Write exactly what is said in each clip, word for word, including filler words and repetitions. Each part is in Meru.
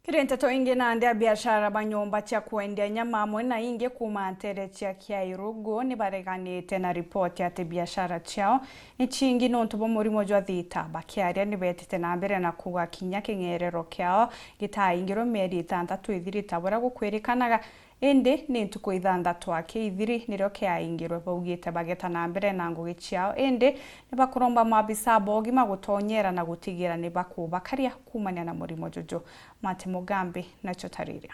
Kiri nteto ingi, nandi abiashara ba nyomba cia kwendia nyama amwe na ingi kuuma nteere cia Kiairugu ni bareganite na ripoti ati biashara ciao ni cingi nontu bwa murimo jwa thita. Bakiaria ni betite na mbere na kuuga kinya king'erero kiao gitaingirwe mieri itantatu ithirite buria gukwirikanaga. Indi ni ntuku ithanthatu aki ithiri nirio kiaingirwe. Baugite bageta na mbere na ngugi ciao, indi ni bakuromba maabisa ba ugima gutonyera na gutigira ni bakubakaria kuumania na murimo juju. Mate Mugambi nacio tariria.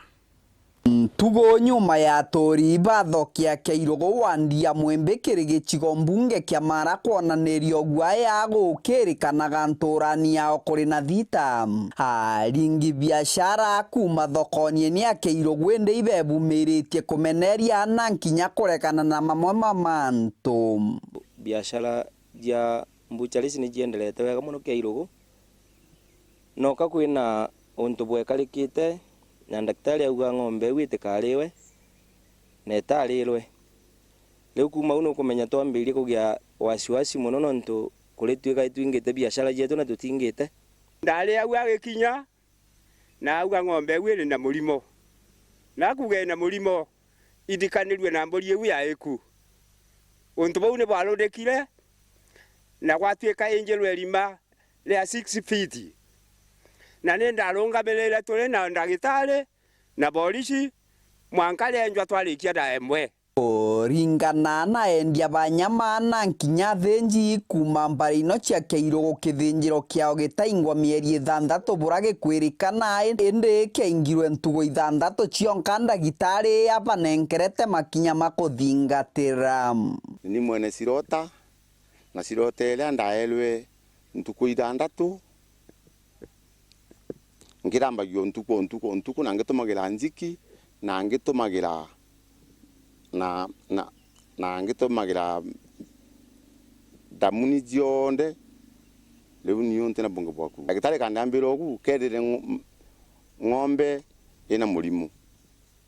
Ntugu nyuma ya aturi bathokia Kiairugu wandi ya Mwimbi kiri gicigo mbunge kia Mara kwonaniria guaya gukirikanaga nturani yao kuri na thita. Aringi biashara kuuma thokoni ni a Kiairugu indi ibebumiritie kumeneria na nkinya kuregana na mamwe ma mantu. Biashara cia mbucharis ni cienderete wega mono Kiairugu. Noka kwina untu bwekarikite, na ndagitari auga ng'ombe iu itikariwe, na itarirwe. Riu kuuma au nukumenya twambirie kugia wasiwasi mono, nontu kuri tuiga itwingite biashara cietu na tutingite. Ndari au agikinya, na auga ng'ombe iu iri na murimo. Na akuga ina murimo, ithikanirue na mburi iu ya iku. Untu buu ni bwarurikire, na gwatuika injirwe irima ria six feet. Na ni ndarungamirire turi na ndagitari na borisi, mwanka rienjwa twarikia thaa imwe. Kuringana na endia ba nyama na nkinya athinji kuuma mbari ino cia Kiairugu, kithinjiro kiao gitaingwa mieri ithanthatu bura gikwirikana, indi kiaingirwe ntugu ithanthatu cionka ndagitari abanenkerete makinya ma kuthingatira. Ni mwene cirota, na cirota iria ndaerwe ntuku ithanthatu, nkirambagia o ntuku o ntuku o ntuku, na ngitumagira njiki, na ngitumagira, na, na, na ngitumagira ndamuni cionthe. Riu niu ntina bungi bwa kuuga. Ndagitari kandambira ugu, kethire ng'o-, ng'ombe ina murimo.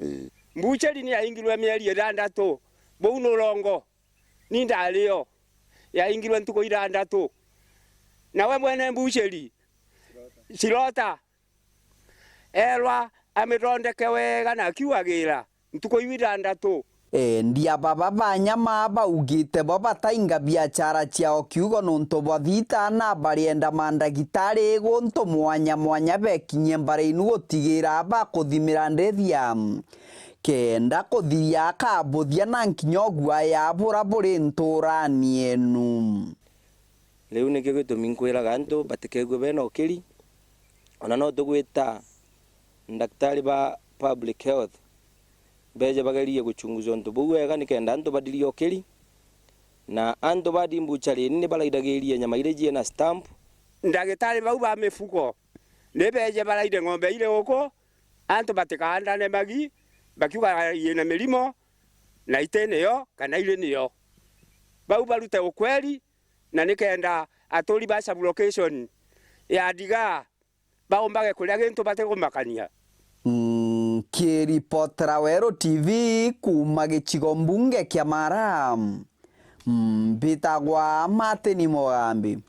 Ii. Mbucheri ni yaingirwe mieri ithanthatu, buu ni urongo. Ni ndari o. Yaingirwe ntuku ithanthatu. Nawe mwene mbucheri, Shirota, erwa amithondeke wega na akiugagira ntuku iu ithanthatu. Endia baba ba nyama baugite bo batainga biachara ciao kiugo nontu bwa thita, na barienda mandagitari guntu mwanya mwanya bekinyie mbari inu gutigira bakuthimira ndithia. Kenda kuthiria akabuthia na nkinya uguaya bura buri nturani enu. Riu nikio gitumi nkwiraga antu batikeegue bena ukiri, ona no tugwita ndaktari ba public health beje bagerie guchunguza untu buu wega, nikenda antu bathirie ukiri, na antu bathi mbuchari ni baraithagiria nyama iria ciina stamp. Ndagitari bau ba mifugo ni beje baraithe ng'ombe iri uku, antu batikaandane magi, bakiuga ina mirimo, na iti niyo, kana iri niyo. Bau barute ukweli, na nikenda aturi ba sub-location ya Ndigaa baumbage kuria gintu batigumakania. Nkiripotera Weru T V kuuma gicigo mbunge kia Mara, mbitagwa Martin Mugambi.